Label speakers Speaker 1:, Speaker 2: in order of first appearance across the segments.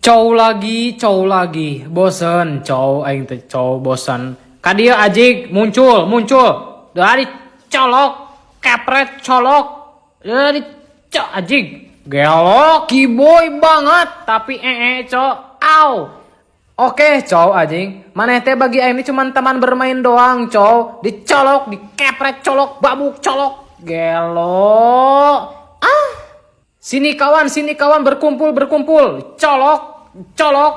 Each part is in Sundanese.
Speaker 1: Cow lagi, cow lagi, bosen, cow, aing teh cow bosen. Kadieu ajig muncul, muncul. Dari colok, kepret colok. Dari cok ajig. Gelo, kiboy banget, tapi ee cok, aw. Oke, cow anjing. Maneh teh bagi aing ini cuman teman bermain doang, cow. Dicolok, dikepret colok, babuk colok. Gelo. Ah. Sini kawan berkumpul, berkumpul. Colok, colok.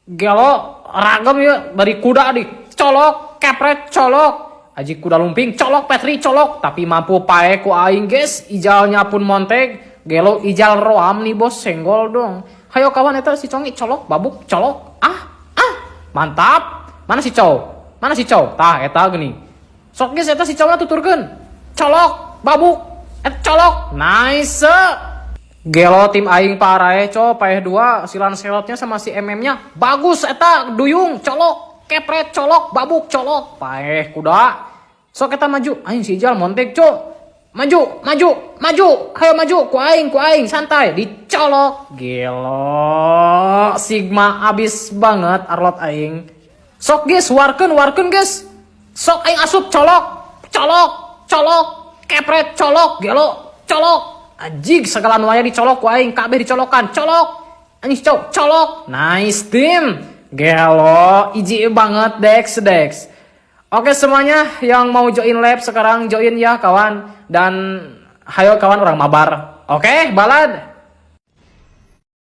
Speaker 1: Gelo, ragam ya dari kuda dicolok, kepret colok. Aji kuda lumping, colok Petri colok, tapi mampu pae ku aing, guys. Ijalnya pun montek. Gelo, ijal roam nih, bos, senggol dong. Hayo kawan, eta si congi colok, babuk colok. Ah, ah, mantap. Mana si cow? Mana si cow? Tah, eta gini. Sok guys, eta si cowna tuturkeun. Colok, babuk, et colok. Nice. Gelo, tim aing parah cow, paeh dua si Lancelotnya sama si MM-nya. Bagus eta duyung, colok, kepret colok, babuk colok. Paeh kuda. Sok eta maju, aing si Ijal montek, cok. Maju, maju, maju, hayo maju, ku aing, santai, dicolok. Gelo, Sigma abis banget Arlott aing. Sok guys, warkeun, warkeun guys. Sok aing asup colok, colok, colok, kepret colok, gelo, colok. Anjing segala nu aya dicolok ku aing, kabeh dicolokan, colok. Anjing cok, colok. Nice team. Gelo, easy banget Dex Dex. Oke, semuanya yang mau join live sekarang join ya kawan, dan hayo kawan, urang mabar. Oke, balad.